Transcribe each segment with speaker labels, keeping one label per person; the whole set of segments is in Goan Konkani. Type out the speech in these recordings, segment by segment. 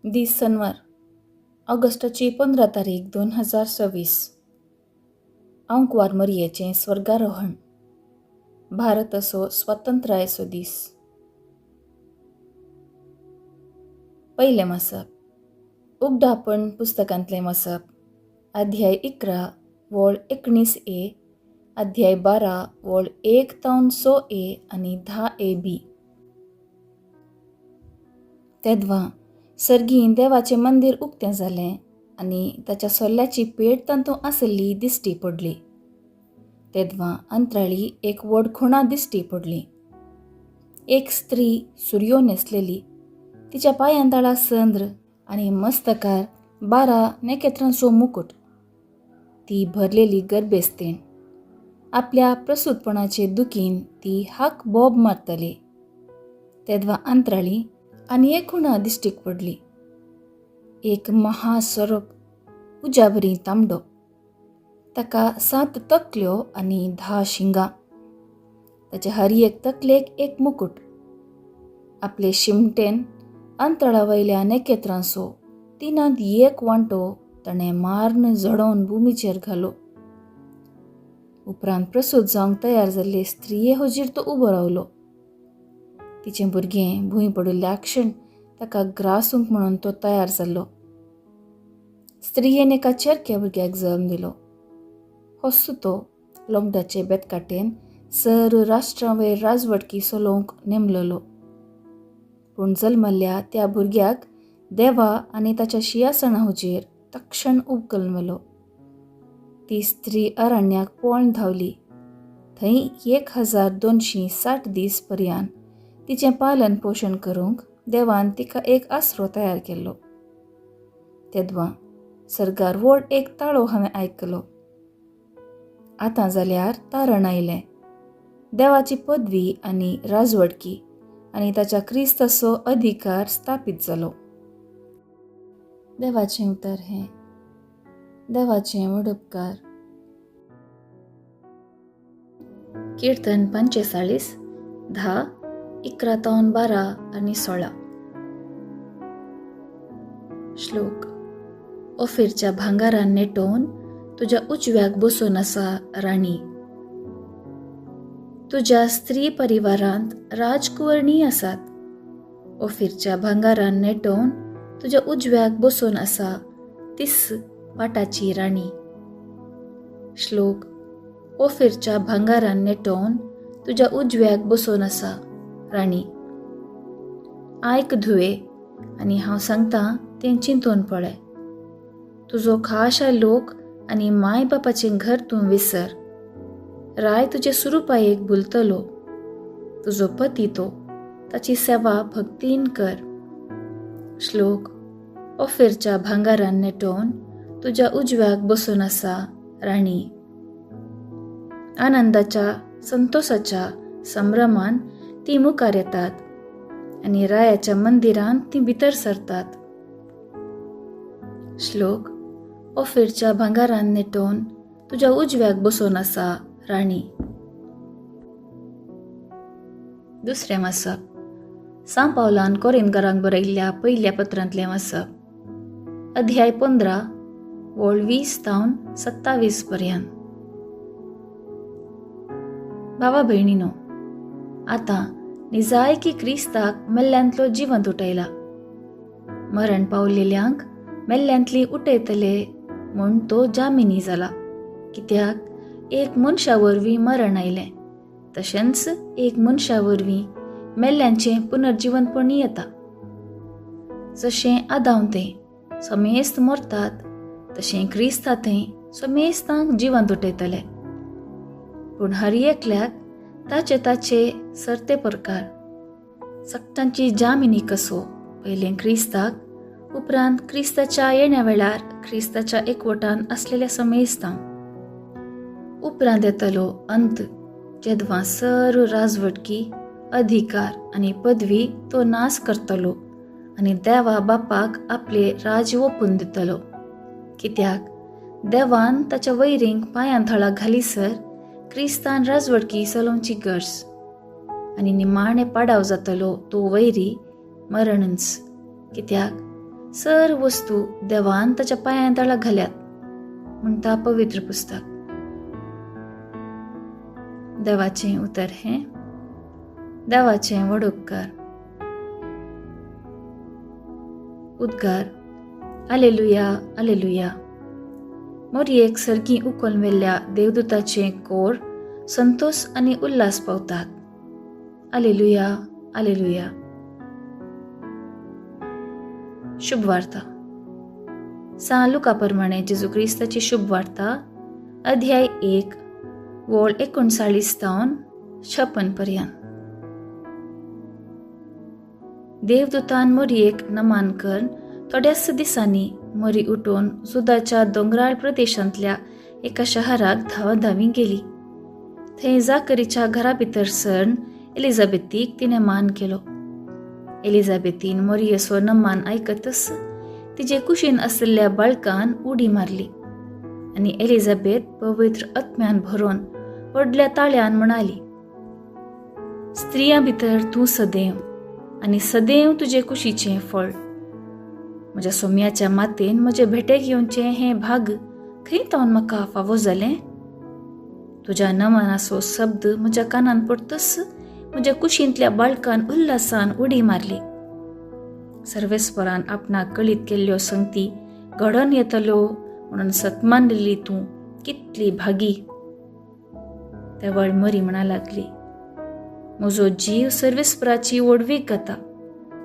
Speaker 1: दीस सनवार, ऑगस्टाची 15 तारीख 2026. आंकवार मरियेचें स्वर्गारोहण. भारत असो स्वातंत्र्याचो दीस. पयलें मासप, उगडापण पुस्तकांतलें मासप, अध्याय 11 वळ 19 ए, अध्याय 12 वळ 1 तावन 6 ए आनी 10 ए बी. तेदवां सर्गीं देवाचें मंदीर उक्तें जालें आनी ताच्या सोल्ल्याची पेट तातूंत आसली दिश्टी पडली. तेदवां अंत्राळी एक व्हड खुणा दिश्टी पडली. एक स्त्री सुरयो न्हेसलेली, तिच्या पांयां तळा संद्र आनी मस्तकार 12 नखेत्रांचो मुकूट. ती भरलेली गर्भेस्तीण. आपल्या प्रसूतपणाचे दुखीन ती हाक बोब मारतली. तेदवां अंत्राळी आनी एक खुणा दिश्टीक पडली. एक महासरोप उज्याबरी तांबडो, ताका 7 तकल्यो आनी 10 शिंगां. ताच्या हर एक तकलेक एक मुकूट. आपले शिमटेन अंतराळा वयल्या नखेत्रांचो 1/3 वांटो ताणें मारून झडोवन भुमीचेर घालो. उपरांत प्रसूत जावंक तयार जाल्ले स्त्रिये हुजीर तो उबो रावलो. तिचें भुरगें भूंय पडिल्ल्या क्षण ताका ग्रासूंक म्हणून तो तयार जाल्लो. स्त्रियेन एका चेरक्या भुरग्याक जल्म दिलो. हो सुतो लोंगडाचे बेतकाटेन सर राष्ट्रां वयर राजवटकी चलोवंक नेमलेलो. पूण जल्मल्ल्या त्या भुरग्याक देवा आनी ताच्या शियासणा हुजीर तक्षण उबकल मेलो. ती स्त्री अरण्याक पळोवन धांवली. थंय 1260 दीस पर्यान तिचें पालन पोशण करूंक देवान तिका एक आसरो तयार केल्लो. तेदवां सर्गार व्हड एक ताळो हांवें आयकलो. आतां जाल्यार तारण आयलें. देवाची पदवी आनी राजवटकी आनी ताच्या क्रिस्ताचो अधिकार स्थापीत जालो. देवाचें उतर हें. देवाचें व्हड उपकार. कीर्तन 45 10 11 तावन 12 आनी 16. श्लोक. ओफिरच्या भांगारान नेटोवन तुज्या उजव्याक बसून आसा राणी. तुज्या स्त्री परिवारांत राजकुंवरणी आसात. ओफिरच्या भांगारान नेटोवन तुज्या उजव्याक बसून आसा तीस पाटाची राणी. श्लोक. ओफिरच्या भांगारान नेटोवन तुज्या उजव्याक बसून आसा राणी. आयक धुवे आनी हांव सांगता तें चिंतून पळय. तुजो खाशा लोक आनी माय बापाचें घर तूं विसर. राय तुजे सुरुपायेक भुलतलो. तुजो पती तो, ताची सेवा भक्तीन कर. श्लोक. ओफिरच्या भांगारान नेटोवन तुज्या उजव्याक बसून आसा राणी. आनंदाच्या संतोषाच्या संभ्रमान ती मुखार येतात आनी रायाच्या मंदिरांत ती भितर सरतात. श्लोक. ओफिरच्या भांगारान नेटोवन तुज्या उजव्याक बसून आसा राणी. दुसरें वाचप, सां पावलान कोरिंदकारांक बरयल्ल्या पयल्या पत्रांतलें वाचप, अध्याय 15 वळ 20 तावन 27 पर्यंत. भावा भयणीनो, आतां निजायकी क्रिस्ताक मेल्ल्यांतलो जिवंत उठयला. मरण पावलेल्यांक मेल्ल्यांतली उठयतले म्हूण तो जामिनी जाला. कित्याक एक मनशा वरवीं मरण आयलें, तशेंच एक मनशा वरवीं मेल्ल्यांचें पुनर्जिवनपण येता. जशें आदांव थंय समेस्त मरतात, तशें क्रिस्ता थंय समेस्तांक जिवंत उठयतले. पूण हर एकल्याक ताचे ताचे सरते प्रकार. सगटांची जामिनी कसो पयलें क्रिस्ताक, उपरांत क्रिस्ताच्या येण्या वेळार क्रिस्ताच्या एकवटान आसलेल्या समेस्तांक. उपरांत येतलो अंत, जेदवां सर्व राजवटकी, अधिकार आनी पदवी तो नाश करतलो आनी देवा बापाक आपले राज्य ओपून दितलो. कित्याक देवान ताच्या वैरींक पांयां थळाक घालीसर क्रिस्तान राजवटकी चलोवची गरज. आनी निमाणे पाडाव जातलो तो वैरी मरणच. कित्याक सर वस्तू देवान ताच्या पांयां तळा घाल्यात म्हणटा पवित्र पुस्तक. देवाचें उतर हें देवाचें व्हड उपकार. उद्गार आलेलुया आलेलुया. मोरयेक सर्गी उखल व्हेल्ल्या देवदूताचें कोर संतोश आनी उल्हास पावतात. आलेलुया आलेलुया. शुभ वार्ता. सां लुका प्रमाणे जेजू क्रिस्ताची शुभ वार्ता, अध्याय 1, वळ 39 तावन 56 पर्यंत. देवदूतान मोरयेक नमान करून थोड्याच दिसांनी मोरी उठून जुदाच्या दोंगराळ प्रदेशांतल्या एका शहराक धांवाधावी गेली. थंय जाकरीच्या घरा भितर सरन एलिझाबेथीक तिणें मान केलो. एलिझाबेथीन मोरयेचो नमान आयकतच तिजे कुशीन आशिल्ल्या बाळकान उडी मारली आनी एलिझाबेथ पवित्र आत्म्यान भरून व्हडल्या ताळ्यान म्हणाली, स्त्रियां भितर तूं सदैव आनी सदैव तुजे कुशीचें फळ. म्हज्या सोम्याच्या मातेन म्हजे भेटेक येवचें हें भाग खंय तावन म्हाका फावो जालें? तुज्या नमनाचो शब्द म्हज्या कानान पडतच म्हज्या कुशींतल्या बाळकान उल्हासान उडी मारली. सर्वेस्परान आपणाक कळीत केल्ल्यो संगती घडोवन येतल्यो म्हणून सतमानलेली तूं कितली भागी. तेवळ मरी म्हणा लागली, म्हजो जीव सर्वेस्पराची व्हडवीक गाता.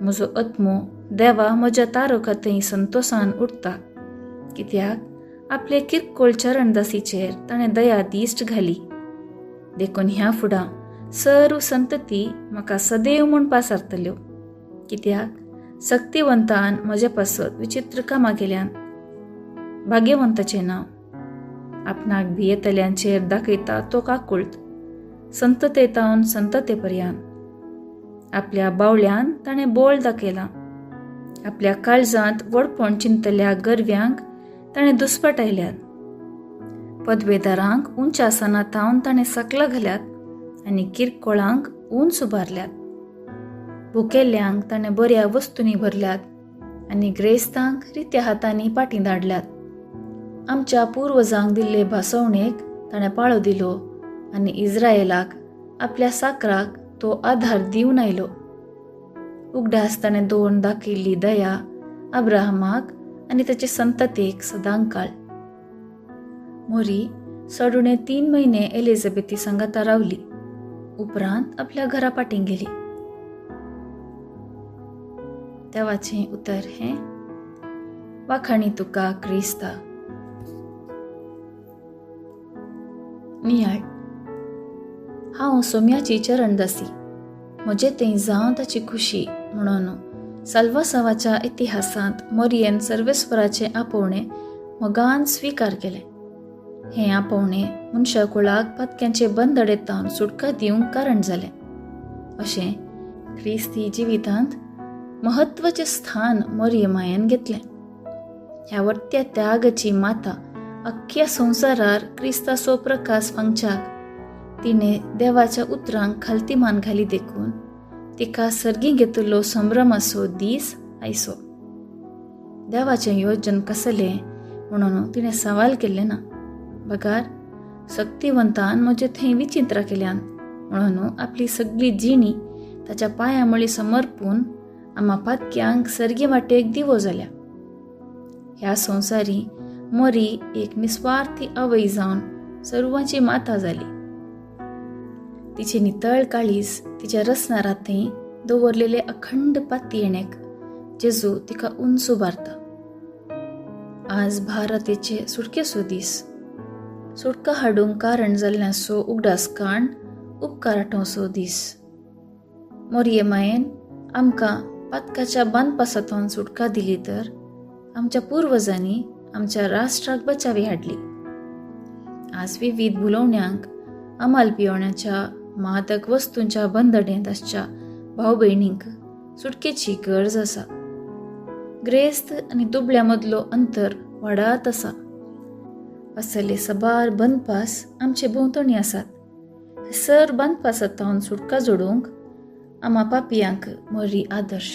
Speaker 1: म्हजो आत्मो देवा म्हज्या तारका थंय संतोसान उठता, कित्याक आपले किरकोळ चरणदासीचेर ताणें दया दिश्ट घाली. देखून ह्या फुडां सर्व संतती म्हाका सदैव म्हूण पासारतल्यो, कित्याक सक्तिवंतान म्हजे पासत विचित्र कामां केल्यान. भाग्यवंताचें नांव आपणाक भियेतल्यांचेर दाखयता तो काकुळट संततेतावन संतते पर्यान. आपल्या बावल्यान ताणें बोळ दाखयलां. आपल्या काळजांत व्हडपण चिंतल्या गर्व्यांक ताणें दुस्पटायल्यात. पदवेदारांक उंच आसना तावन ताणें सकला घाल्यात आनी किरकोळांक उंच उबारल्यात. भुकेल्ल्यांक ताणें बऱ्या वस्तूंनी भरल्यात आनी ग्रेस्तांक रित्या हातांनी पाटीं धाडल्यात. आमच्या पुर्वजांक दिल्ले भासवणेक ताणें पाळो दिलो आनी इस्रायलाक आपल्या साकराक तो आधार दिवन आयलो. उगडास ताणें दवरून दाखयल्ली दया अब्राहमाक आनी ताचे संततेक सदांकाळ. मोरी सडुणे 3 म्हयने एलिझाबेथी सांगाता रावली. उपरांत आपल्या घरा पाटीं गेली. देवाचें उतर हें वाखाणी तुका क्रिस्ता. नियाळ. हांव सोम्याची चरणदासी, म्हजे थंय जावं ताची खुशी म्हणून साल्वासावाच्या इतिहासांत मोरयेन सर्वेस्वराचें आपोवणें मोगान स्विकार केलें. हें आपोवणें मनशा कुळाक पातक्यांचे बंदडेतावन सुटका दिवंक कारण जालें. अशें क्रिस्ती जिवितांत म्हत्वाचें स्थान मोरये मायेन घेतलें. ह्या वर्त्या त्यागाची माता अख्ख्या संवसारार क्रिस्ताचो प्रकाश फांगच्याक तिणें देवाच्या उतरांक खालती मान घाली, देखून तिका सर्गी घेतिल्लो संभ्रमाचो दीस आयसो. देवाचें योजन कसलें म्हणून तिणें सवाल केल्लें ना, बगार सक्तिवंतान म्हजे थंय विचित्र केल्यान म्हणून आपली सगळी जिणी ताच्या पांया मळी समर्पून आमा पातक्यांक सर्गी वाटेक दिवो जाल्या. ह्या संवसारी मोरी एक निस्वार्थी आवय जावन सर्वांची माता जाली. तिचे नितळ काळीज तिच्या रसनारा थंय दवरलेले अखंड पातयेणेक जेजू तिका उंच उबारता. आज भारतेचे सुटकेचो दीस. सुटका हाडूंक कारण जाल्ल्याचो उगडास काण उपकार आठोवचो दीस. मोरये मायेन आमकां पातकाच्या बांदपासांतल्यान सुटका दिली तर आमच्या पुर्वजांनी आमच्या राष्ट्राक बचावी हाडली. आज विविध भुलोवण्यांक, अमाल पिवण्याच्या मादक वस्तूंच्या बंदडेंत आसच्या भाव भयणींक सुटकेची गरज आसा. ग्रेस्त आनी दुबळ्या मदलो अंतर वाडत आसा. असले सबार बंदपास आमचे भोंवतणी आसात. सर बांदपासांतल्यान सुटका जोडूंक आमा पापयांक मरी आदर्श.